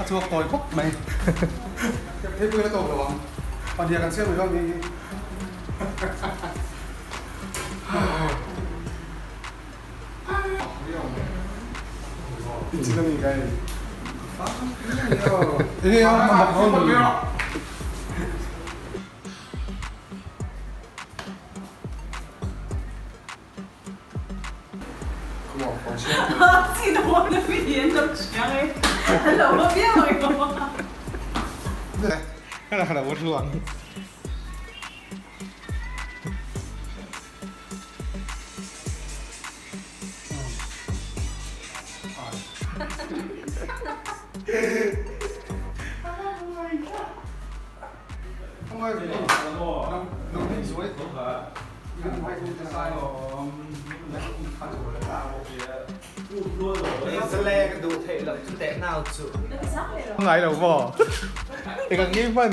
A chhuak tawi khawp mai. Hei pawh hi la tawp lo ang. Pahnih ah kan siam mai dawn ni hi. Ngai lo maw? Eng ang nge hman?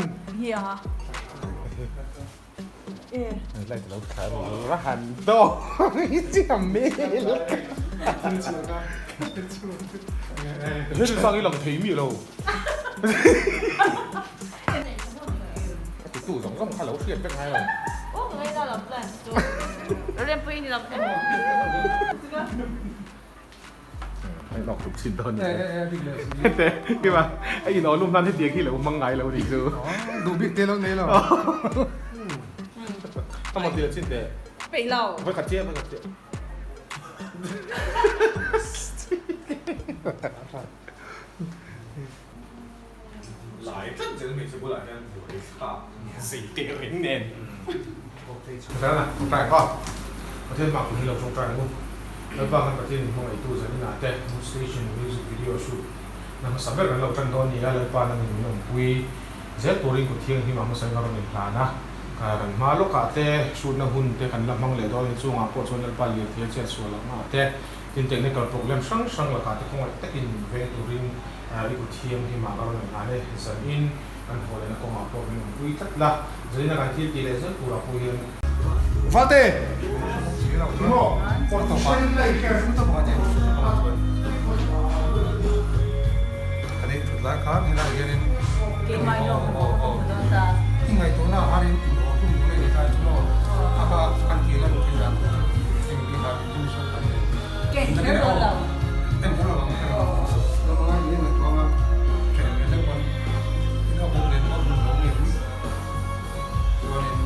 Peih lo. Zel turin kut thianghlim a hmasa in a rawn inhlan a, kan hma lawkah te hrutna hun te kan la hmang leh dawn a ni. Chungah pawh chuan Lalpa lirthei a chet sual ang ah te, tin technical problem hrang hrang lakah te khawngaih takin min veng turin i kut thianghlim ah ka rawn inhlan e. Zanin kan haw lehna kawngah pawh min awmpui tlat la, zanin a kan thil tih leh zel turah pawh hian. Vate! Maw? Kan ei thut lai khan helaiah hianin i ngaihtuahna a harin in haw tum tur a ni tlai chu maw? A kha kan tih lan thei dan tur chu engti han intuition kan nei en kher lo ang kher lo ang a in ngaihtuah anga ṭhen leh deuh pawn in a bawk leh deuh a bum lo ngei chuanin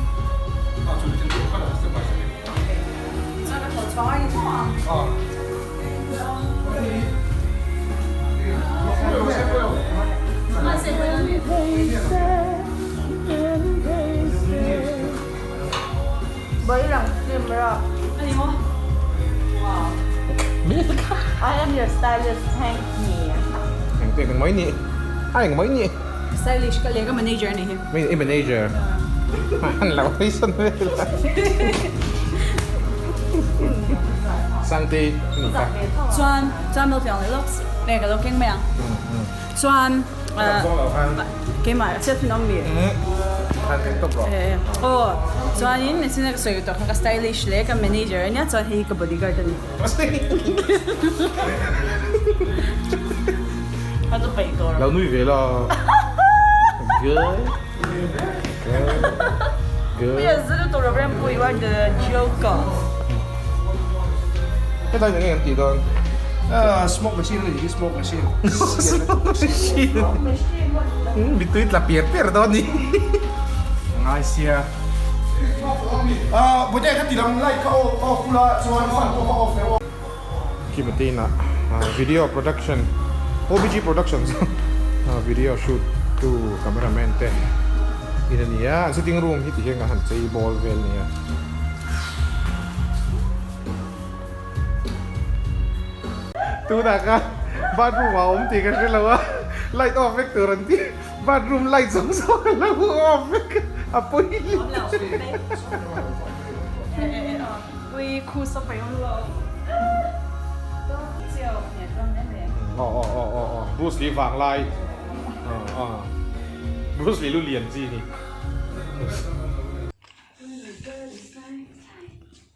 a chu thil tur kha lo step by step in. I am your stylist thank me. Eng pek ang mai ni. A eng mai ni. Stylish ka leh ka manager a nih hi. I manager. An lo hawi sawn vel a. Sangtei a nih kha. Chuan chuan lo piang leh lawk nge ka lo keng mai ang. Chuan keimah selfie awm mi? Khan keng tawp rawh. Aw chuanin machine a ka sawi tawh kha ka stylish leh ka manager a nia chuan hei hi ka bodyguard a ni. Ka chu peih tawh. Lo nui ve la. Good. Good. Good. Yes, zero to Rempu, you are the joker. Hetlai eng nge kan tih dawn? Ah, smoke machine a ni hi, smoke machine. Smoke machine. Mittui tla piar piar dawn ni. Ngai sia. Ah, Bawihte kha ti lam light kha off ula chuan fan pawh kha off leh aw. Kima te inah video production OBG productions video shoot tu camera man te in a ni a, an sitting room hi ti hian kan han chei bawl vel a ni a. Tunah khan bathroom ah awm tih ka hre lo a, light off vek tur an ti, bathroom light zawng zawng a lo off vek a pawi hle. Bruce Lee vang lai Bruce Lee lu lian chi ni.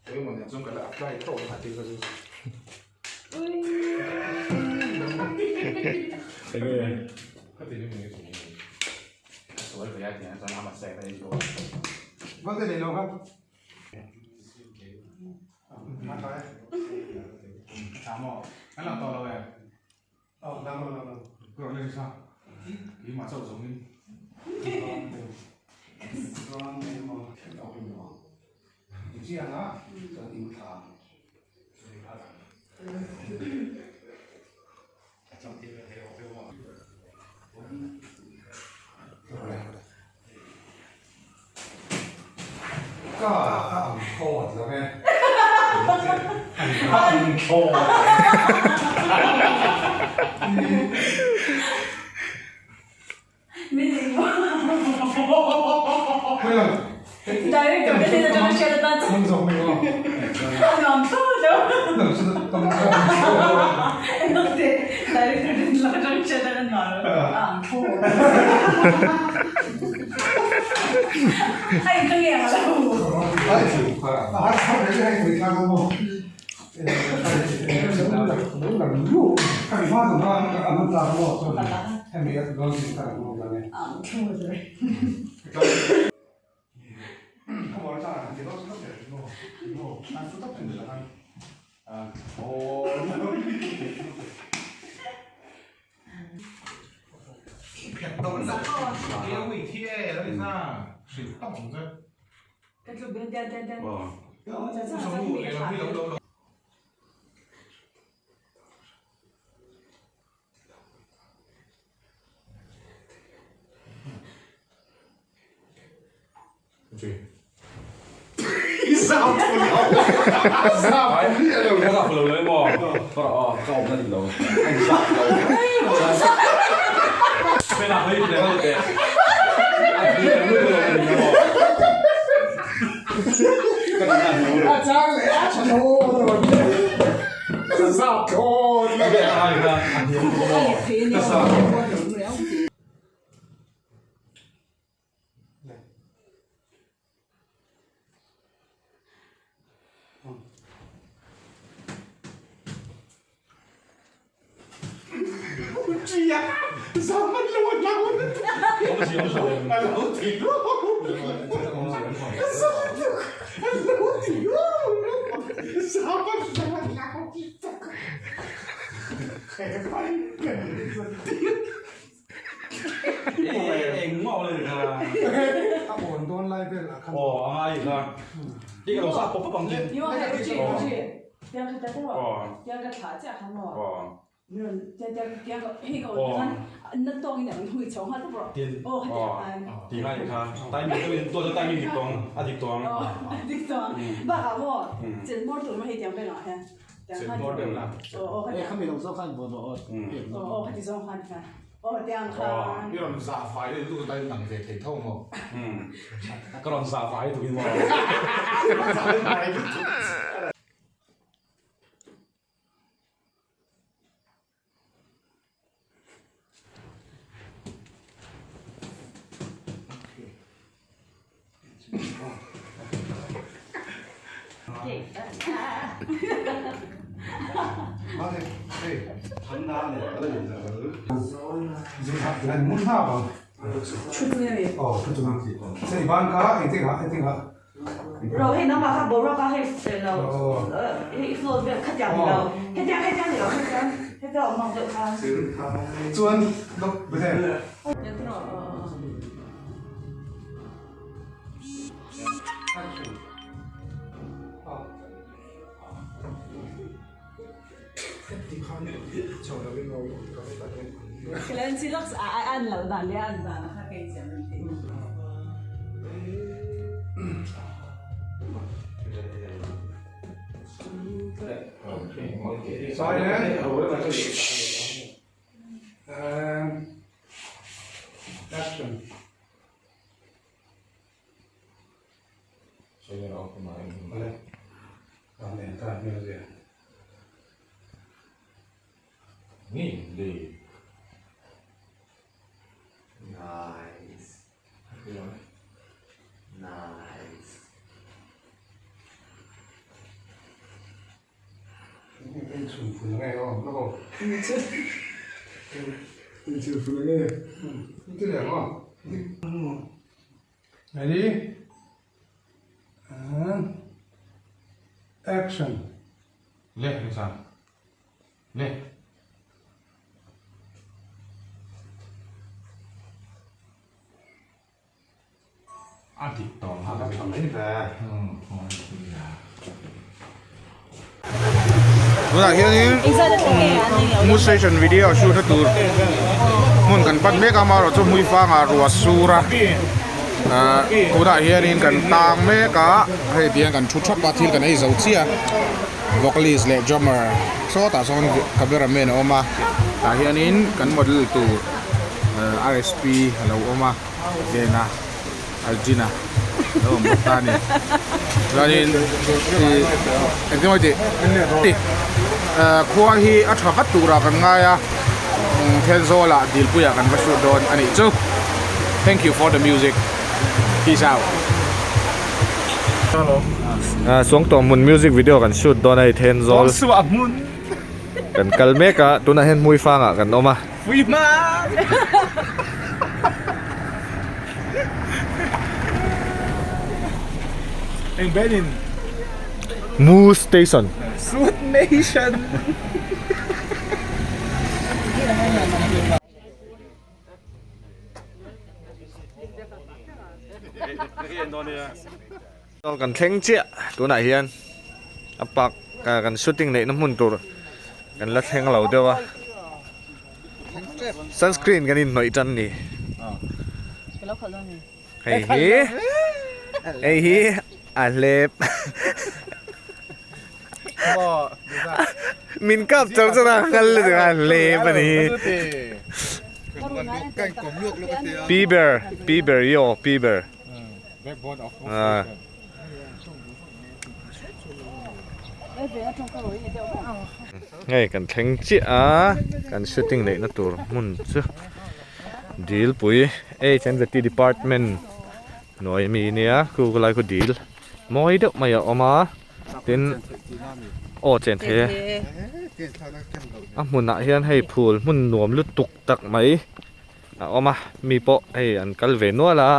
Eng emaw nen chuan ka la apply tawh a tih ka chu. Enge ka ti ring nge ti. Ka sual ve a ti ang chuan ama sek a ni bawk a. Vâng thế này đâu không? Tha maw? An lang tawh lo em? Ờ, lang lo, lang lo. Ka rawn en sa. Keimah chauh zawngin. Chuan emaw Chiang a, chuan in thla. Ka a ang thlawt lo e. A ang thlawt. I rawn zah fai leh lutuk a lang ve thei tho maw? Ka rawn zah fai lutuk in maw? Silent. And action. Nice. Nice. Ready? And action. Le, Lisa. Le. A dik tawh ang A tha mai ve. Tunah hianin Mood Station video shoot na tur hmun kan pan mek a amaherawh chu hmui fangah ruah sur a ah tunah hianin kan tang mek a hei tihian kan thu thap a thil kan ei zo chiah a. Vocalist leh drummer sawtah sawn cameraman a awm a tah hianin kan model tur RSP a lo awm a Vena Arjuna a lo awm bawk ta a ni chuanin ih engtin maw tih khua hi a tha vat turah kan ngai a Thenzawl ah Dilpuiah kan va shoot dawn a nih chu thank you for the music peace out. Suangtawh hmun music video kan shoot dawn a hei Thenzawl kan kal mek a tunah hian hmui fangah kan awm a. Mu station. Kan thleng chiah tunah hian a park kan shooting neihna hmun tur kan la thleng lo deuh a sunscreen kan inhnawih tan a ni hei hi hei hi a hlep. Min kap char char a ngal lutuk a hlep a ni. Pi ber pi ber i aw pi ber. Hei kan thleng chiah a kan shooting neihna tur hmun chu Dilpui H&T department hnuai ami nia khu khulai khu dil mawi deuh mai a awm a. Tin aw chen thei e a hmunah hian hei phul hmun nuam lutuk tak mai a awm a mi pawh hei an kal ve nual a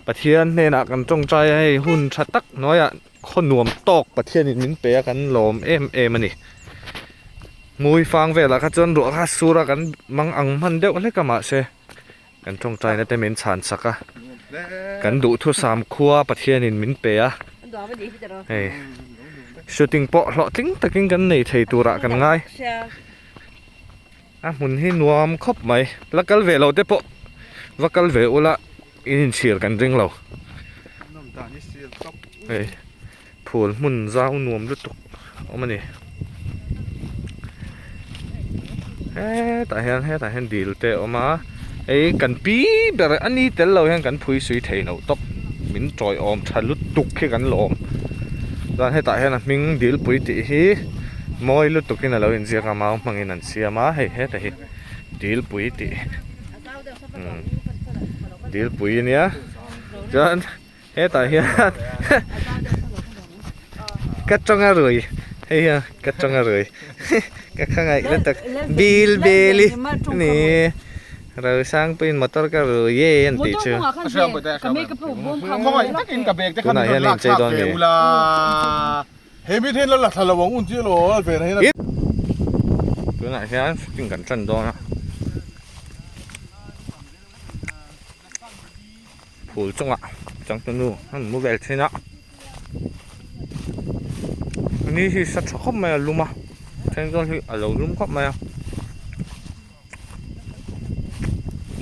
Pathian hnenah kan tawngtai a hei hun tha tak hnuaiah khaw nuam tawk Pathianin min pe a kan lawm em em a ni hmui fang velah kha chuan ruah kha sur a kan mang ang hman deuh hlek a mahse. Kan tawngtaina te min chhan sak a, kan duhthusam khua Pathianin min pe a, hei shooting pawh hlawhtling takin kan nei thei turah kan ngai. A hmun hi nuam khawp mai, la kal ve lo te pawh va kal ve ula in inchhir kan ring lo. Hei phul hmun zau nuam lutuk awm a ni. Hetah hian hetah hian dil te a awm a hei kan pi ber a ni tel lo hian kan phui sui thei lo tawp min tawiawm tha lutuk hi kan lawm chuan hetah hian a hming dilpui tih hi mawi lutuk in a lo inziak a mau hmangin an siam a hei hetah hi dilpui tih umm dilpui a nia chuan. Hetah hian ka tawng a rui hei hian ka tawng a rui ka khangaih la tak bil beli ni Rosangpuiin motor ka rui e an tih chu tunah hian a inchei dawn nge. Tunah hian shooting kan tan dawn a. Phul chungah changtunu an mu vel thin a ni hi sa tha khawp mai a lum a. Thenzawl hi a lo lum khawp mai a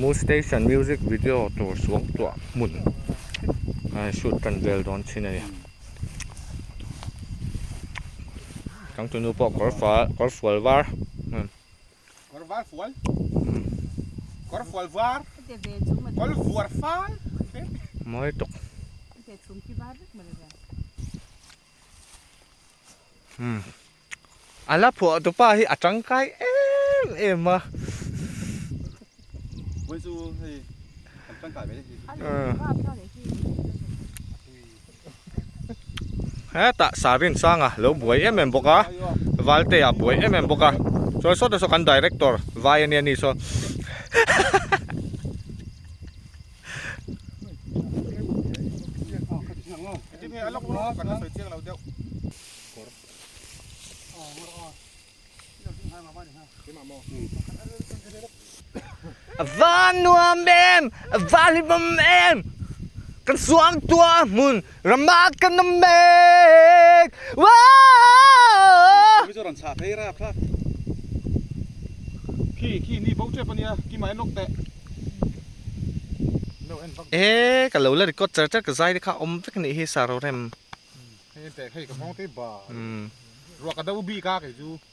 Moon station music video tur suang tuah hmun a shoot tan vel dawn thin a ni changtunu pawh kawr fal kawr fual var. Kawr var fual kawr fual var kawr vuar fal mawi tawk a la phuah tu pa hi a tangkai em em a hetah sarin sanga lo buai em em bawk a valte ah buai em em bawk a chuan sawtah saw kan director vai ania ni saw A va nuam em! A va hlimawm em! Kan suangtuah hmun ramah kan awm mek! Woo! E ka lo la record char char ka zai te kha awm vek anih hi sa rorem.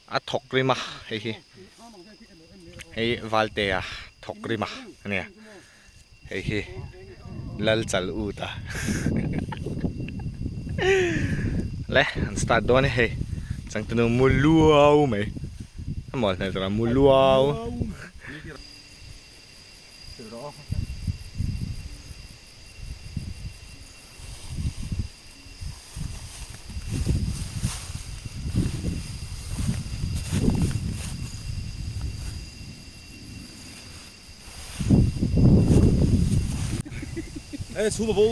A thawk rim a hei hi hei Valtea thawk rim a ania hei hi Lal chal ut a le an start dawn e hei changtunu mu luau mai a mawl hmel tur a mu luau. Chhum a bo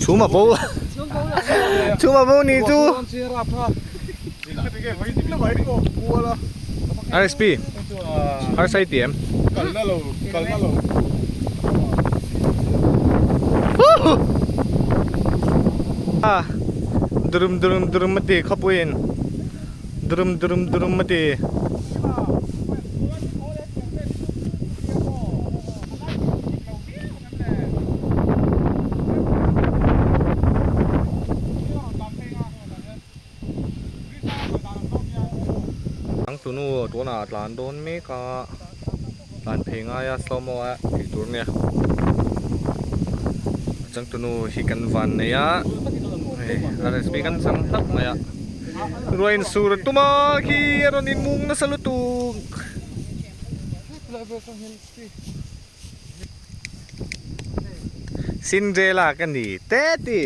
chhum a bo chhum a bo ni chu RSP harsai ti em Drum drum drum a ti khawpuiin drum drum drum a ti. Changtunu tunah a tlan dawn mek a tlan phei ngai a slow mo a tih tur nia changtunu hi kan van nei a hei RSP kan chang hlauh mai a ruah in sur a tum a khi a rawn in mung nasa lutuk. Cinderella ka ni te ti.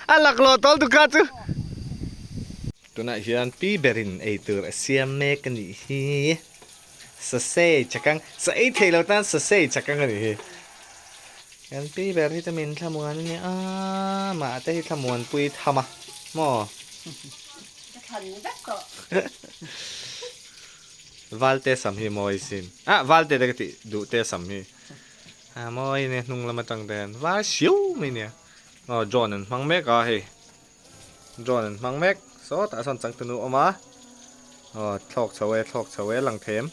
A laklawh tawl tu kha chu. Tunah hian pi berin eitur a siam mek a nih hi. Sausage chakang, sa ei thei lo tan sausage chakang a nih hi. Kan pi ber hi chu min thlamuan a nia, mah te hi thlamuan pui tham a maw? Ka thlan vek tawh. Valte sam hi mawi sin. Ah valte te ka tih duh te sam hi. A mawi nia hnung lam atang te hian var siau mai nia. Aw drone an hmang mek a hei. Drone an hmang mek sawtah sawn changtunu awm a aw thlawk chho e thlawk chho e lang them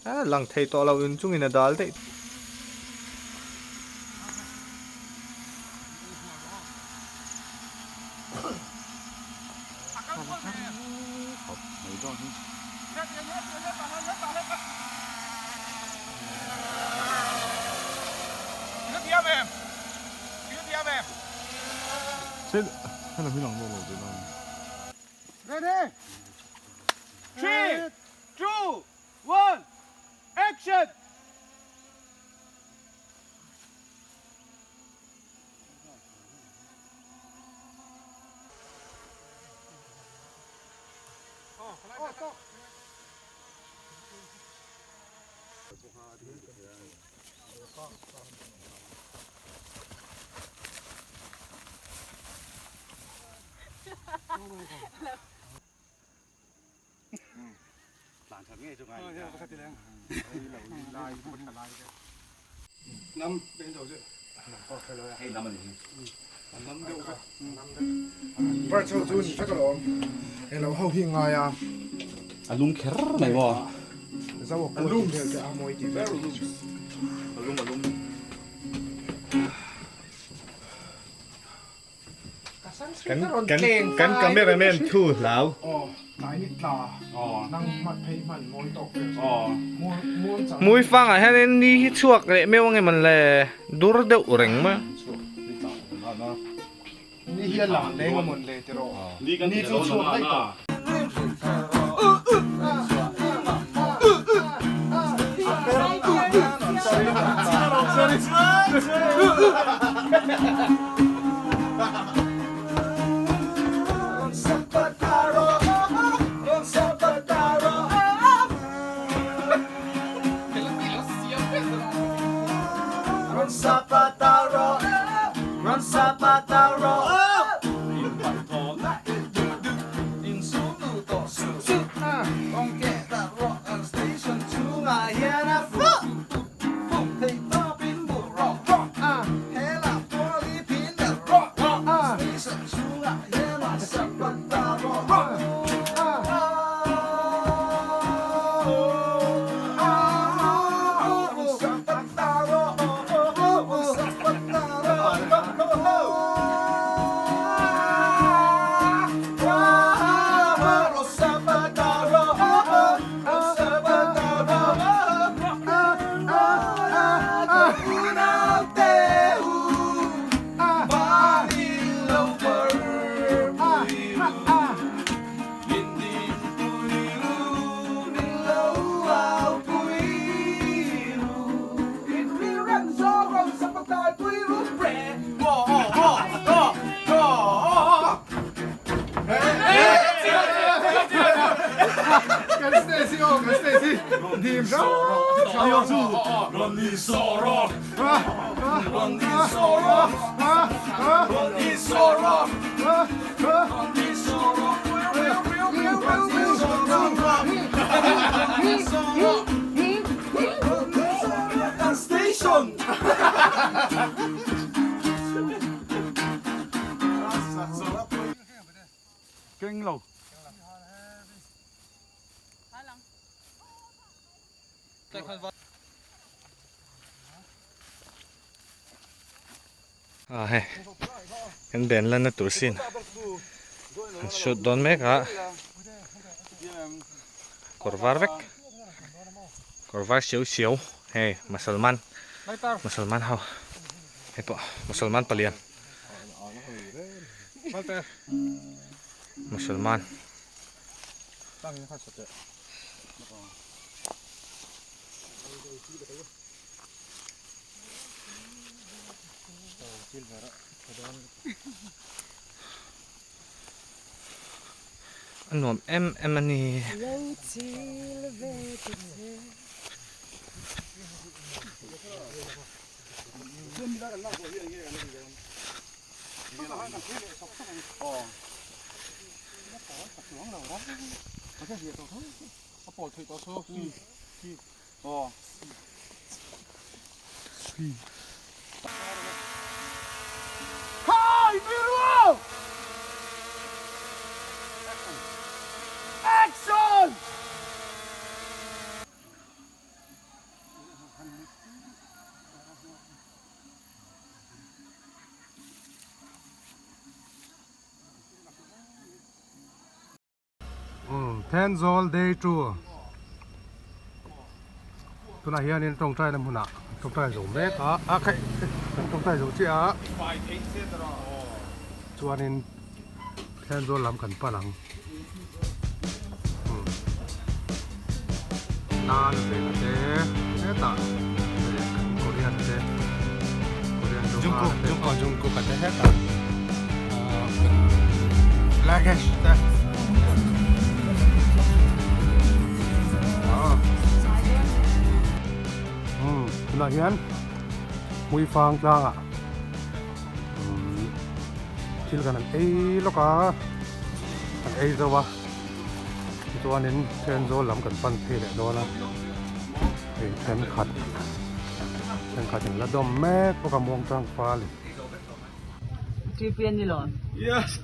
a lang thei tawh lo in chungin a dal daih. Ready? 3, 2, 1, action! Birds ho chu ni vek alawm. Hei lo ho hi ngai a. A lum kher mai maw? Zo a pawh tih vel te a mawi tih vel. A lum a lum. Kan kan kan cameraman thu hlau. Hmui fangah hianin ni hi chhuak leh meuh ange man le dur deuh reng mai a. A hei kan ben lan na tur sin an shoot dawn mek a kawr var vek kawr var siau siau hei musalman musalman ho hei pawh musalman palian musalman. A nuam em em a ni. Thenzawl day 2 tunah hianin tawngtai na hmunah tawngtai zo mek a a khaih kan tawngtai zo chiah a chuanin Thenzawl lam kan pan ang nan vela te hetah kan Korean te Korean Jungkook Jungkook Jungkook te hetah luggage te tunah hian Hmuifang tlangah thil kan han ei lawk a kan ei zo a tichuanin Thenzawl lam kan pan phei leh dawn a hei thenkhat. Thenkhat in la dawm mek bawk a muang chang fal in. TP a ni lo. Yes.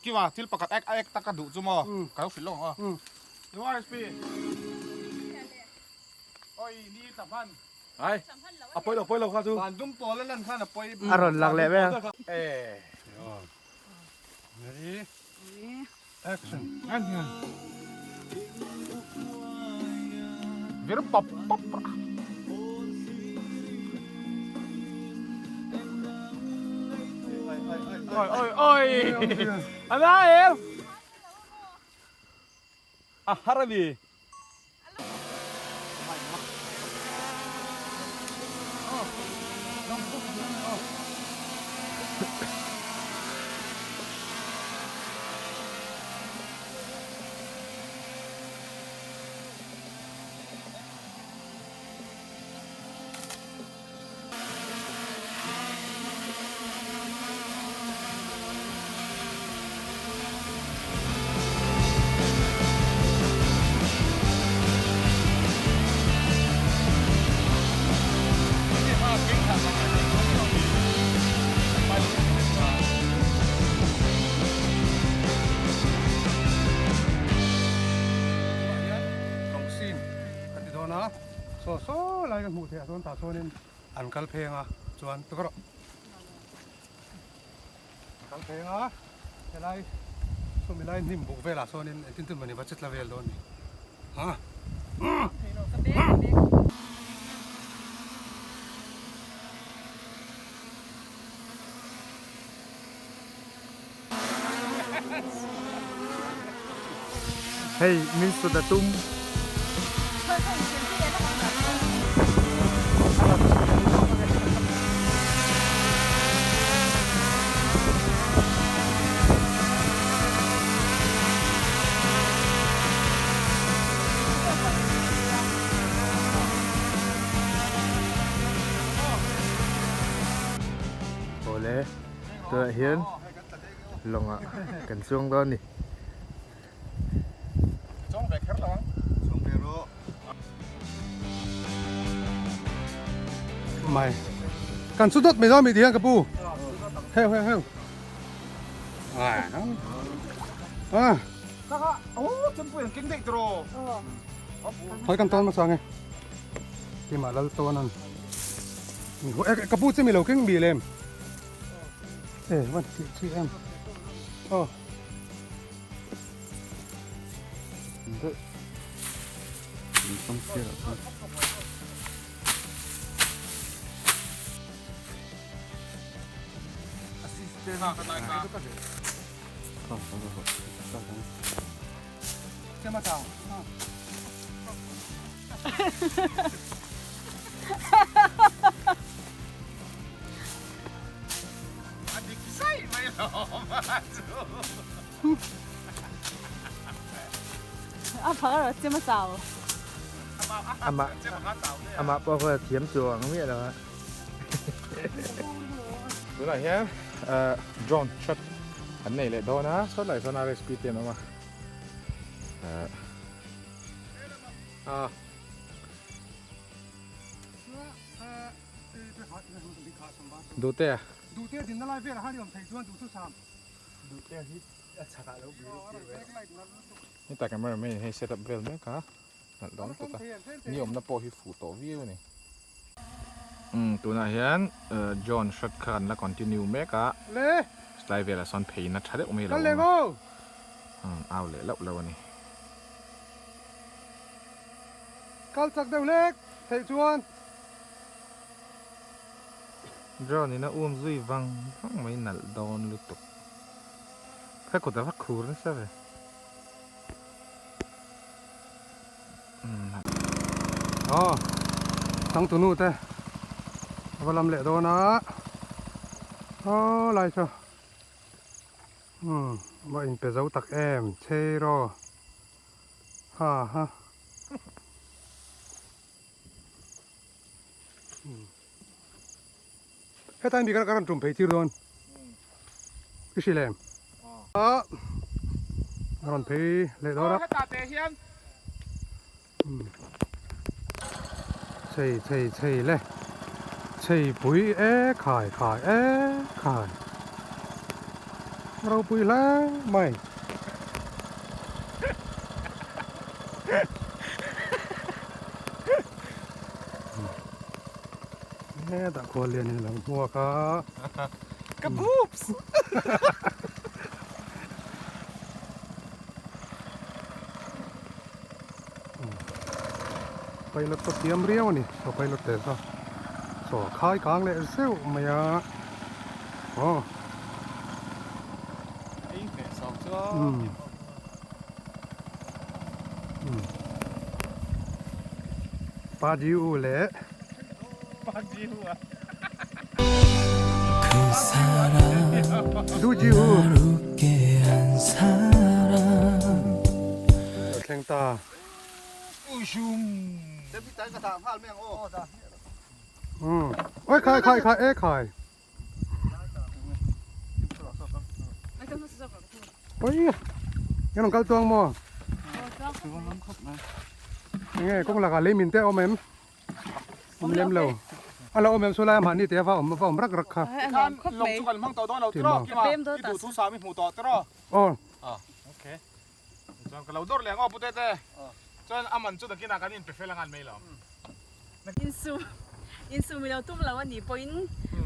Kiwa thil pakhat ek ek taka duh chu maw ka lo hrilh lawk ang aw. URSP. Oi ni ta hman. Ai. A pawi lo pawi lo kha chu. Van dum pawl a lan khan a pawi. A rawn lang leh mai ang. Eh. Ready? Action. Vir pap pap ra. Oi oi oi. Ana em. A har a ni. Saw saw lai ka hmuh theih ah chuan tah chuanin an kal pheng a chuan tukar rawh an kal pheng a helai sawmi lai hnim buk velah sawn engtin tin mawni va che tla vel dawn ni ha. Hei min sut a tum. Awle tunah hian lawngah kan chuang dawn a ni. Chuang ve kher lo ang. Chuang ve rawh. Mai. Kan chu dawt mai dawn mi ti hian ka pu. Heu heu heu. Ah. Kaka, oh, chempui an keng daih tiraw. Thoi kan tawn hmasa nge. Keimah lal tawn an. Ka pu che mi lo keng bil em. E, van chi chi em. Oh. A dik zai mai lo a chu. A phak erawh chem a chau. Amah amah pawh kha thiam chuang miah lo a. Tunah hian drone shot an nei leh dawn a, saw lai sawn RSP te an awm a. Ah. Duhte a. Duhte dinna lai velah khan i awm theih chuan duh chu sam. Duhte hi a chhakah lo bui ru tir ve. Heta camera man in hei set up vel mek a, nalh dang tuk a, ni awmna pawh hi fuh tawh viau a ni. Umm tunah hian John shot kha an la continue mek a, slai velah sawn pheina tha deuh mai a lo awm a, umm au leh lauh lauh a ni. Kal chak deuh hlek theih chuan. Drone in a um zui vang vang mai nalh dawn lutuk. Ka kut a va khur nasa ve. Aw changtunu te a va lam leh dawn a aw lai chu umm a va inpe zo tak em chei rawh ha ha. Hetlai mi ka rawn tum phei tir dawn i hrilh em? A rawn phei leh dawn a. Chei chei chei le chei pui e khai khai e khai ropui hle mai. Hetah khual lian in a lo hmuak a. Ka boobs! Pilot pawh thiam riau a ni saw pilot te saw saw khai kang leh zeuh mai a aw Pa Ji U leh Du Ji U Lo thleng ta. Oi khai khai khai e khai. Oi nghe nong kal tuang maw? Nge kawng lakah lei min te a awm em? Awm lem lo. A lo awm em saw lai a mahni te a va awm va awm rak rak kha. Tikhan lawng chu kan hmang tawh dawn lo tiraw Kima i duhthu sam i hmuh tawh tiraw? Aw. Okay. Chuan ka lo dawr leh ang aw Pute te. Chuan a man chu nakinah kan inpe fel angan mai lo. Insum insum i lo tum lo a nih pawhin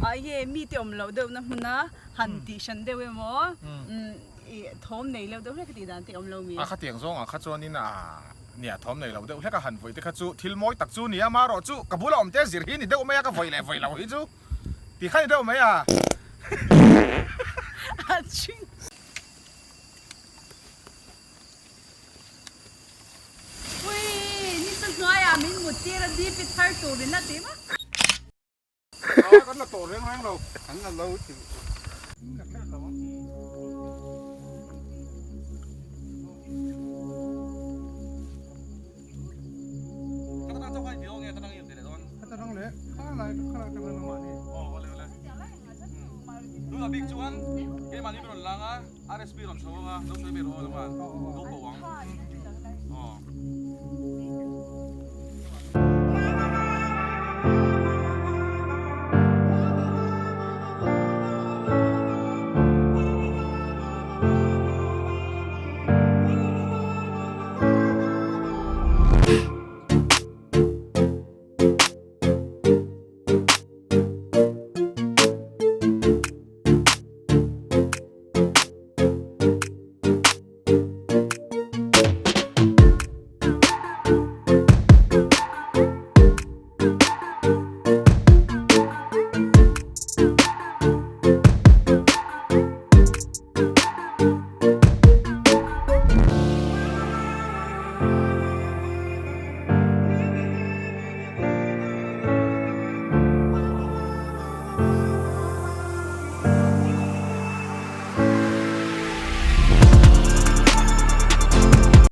a enge mite awm loh deuhna hmuna han tih hran deuh emaw i thawm nei lo deuh hlek a tih dan te awm lo mi? A khatiang zawngah kha chuanin a nia thawm nei lo deuh hlek a han vawi te kha chu thil mawi tak chu nia marawh chu ka bula awm te zir hi ni deuh mai a ka vawi leh vawi lo hi chu tih kha ni deuh mai a. A ching. Ui, ni chu hnuaiah min mut tir a DP thar turin a ti maw? Kan la tawh reng reng lo. Kan la lo ti. Bik chuan keimahni min rawn lang a. RSP rawn chho anga, lo sawi ve rawh aw lamah, go ko ang.